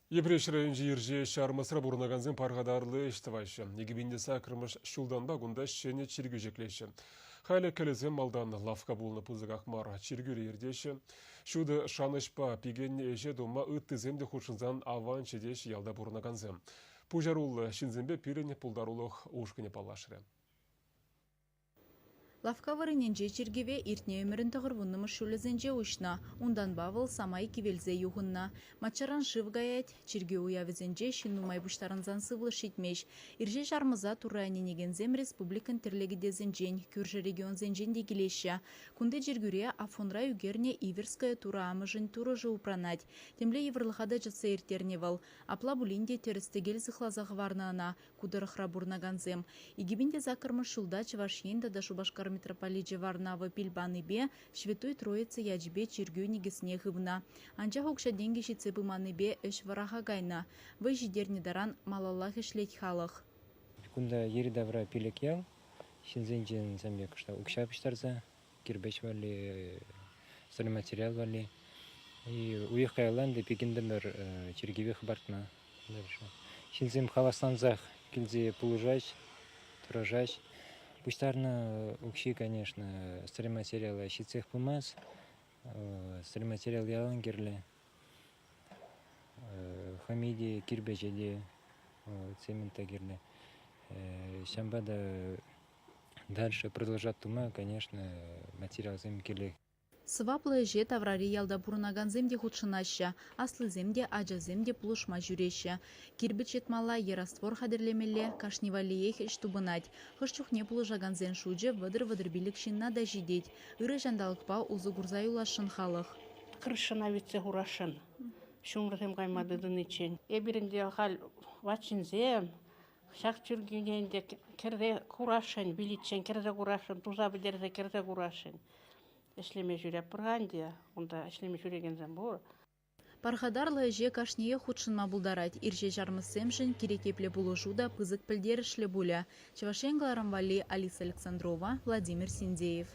Йӗпреҫ районӗнчи Ирҫе Ҫармӑсра пурӑнакансем пархатарлӑ ӗҫ тӑваҫҫӗ. 2008-мӗш ҫултанпа кунта ҫӗнӗ чиркӳ ҫӗклеҫҫӗ. Халӗ кӗлӗсем малтан лавкка пулнӑ пысӑках мар чиркӳре иртеҫҫӗ. Ҫутӑ шанӑҫпа пикеннӗ ӗҫе тума ыттисем те хутшӑнсан аванччӗ теҫҫӗ ялта пурӑнакансем. Пуҫаруллӑ ҫынсемпе пирӗн пултарулӑх ушкӑнӗ паллашрӗ. Лавкка вырӑнӗнче чиркӗве иртнӗ ӗмӗрӗн 90-мӗш ҫулӗсенче уҫнӑ. Унтанпа вӑл самай кивелсе юхӑннӑ. Маччаран шыв каять, чиркӳ уявӗсенче ҫын нумай пуҫтарӑнсан сывлӑш ҫитмест. Ирҫе Ҫармӑса Турра ӗненекенсем республикӑн тӗрлӗ кӗтесӗнчен, кӳршӗ регионсенчен те килеҫҫӗ. Кунти чиркӳре Афонра ӳкернӗ Иверская Турӑ Амӑшӗн турӑшӗ упранать. Темле йывӑрлӑха та чӑтса ирттернӗ вӑл. Апла пулин те тӗрӗс-тӗкел сыхласа хӑварнӑ ӑна. Ку тӑрӑхра пурӑнакансем 2008-мӗш ҫулта Чӑваш Ен тата Шупашкар митрополичӗ Варнава пил панипе Ҫветтуй Троица ячӗпе чиркӳ никӗсне хывнӑ. Анчах укҫа-тенкӗ ҫитсе пыманнипе ӗҫ вӑраха кайнӑ. Вӑй ҫитернӗ таран малаллах ӗҫлет халӑх. Кунта йӗри-тавра пилӗк ял. Ҫынсенчен сем пек укҫа пуҫтарса кирпӗч валли, стройматериал валли. И уйӑх каялла ӗнтӗ пикентӗмӗр чиркӗве хӑпартма. Ҫынсем хаваслансах килсе пулӑшаҫ, тӑрӑшаҫ. Пуҫтарнӑ укҫи, конечно, стройматериала ҫитсех пымасть. Стройматериал ялан кирлӗ. Хӑми те, кирпӗчӗ те, цемент та кирлӗ. Ҫавӑнпа та дальше продолжать тума, конечно, материалсем кирлех. Сӑваплӑ ӗҫе таврари ялта пурӑнакансем те хутшӑнаҫҫӗ. Аслисем те, ачасем те пулӑшма ҫӳреҫҫӗ. Кирпӗч йӑтмалла е раствор хатӗрлемелле кашни валлиех ӗҫ тупӑнать. Хӑш чухне пулӑшакансен шучӗ вӑтӑр-вӑтӑр пилӗк ҫынна та ҫитет. Ырӑ ҫанталӑкпа усӑ курса юласшӑн халӑх. Крышӑна витсе хурасшӑн ҫумӑрсем кайма тытӑниччен. Эпир ӗнтӗ халь ват ҫынсем, ҫак чиркӳне ӗнтӗ кӗрсе курасшӑн, виличчен кӗрсе курасшӑн, туса пӗтерсе кӗрсе курасшӑн. Ӗҫлеме ҫӳретпӗр-ха ӗнтӗ, унта ӗҫлеме ҫӳрекенсем пур. Пархатарлӑ ӗҫе кашниех хутшӑнма пултарать. Ирҫе Ҫармӑссемшӗн кирек епле пулӑшу та пысӑк пӗлтерӗшлӗ пулӗ. Чӑваш Ен кӑларӑм валли Алиса Александрова, Владимир Синдеев.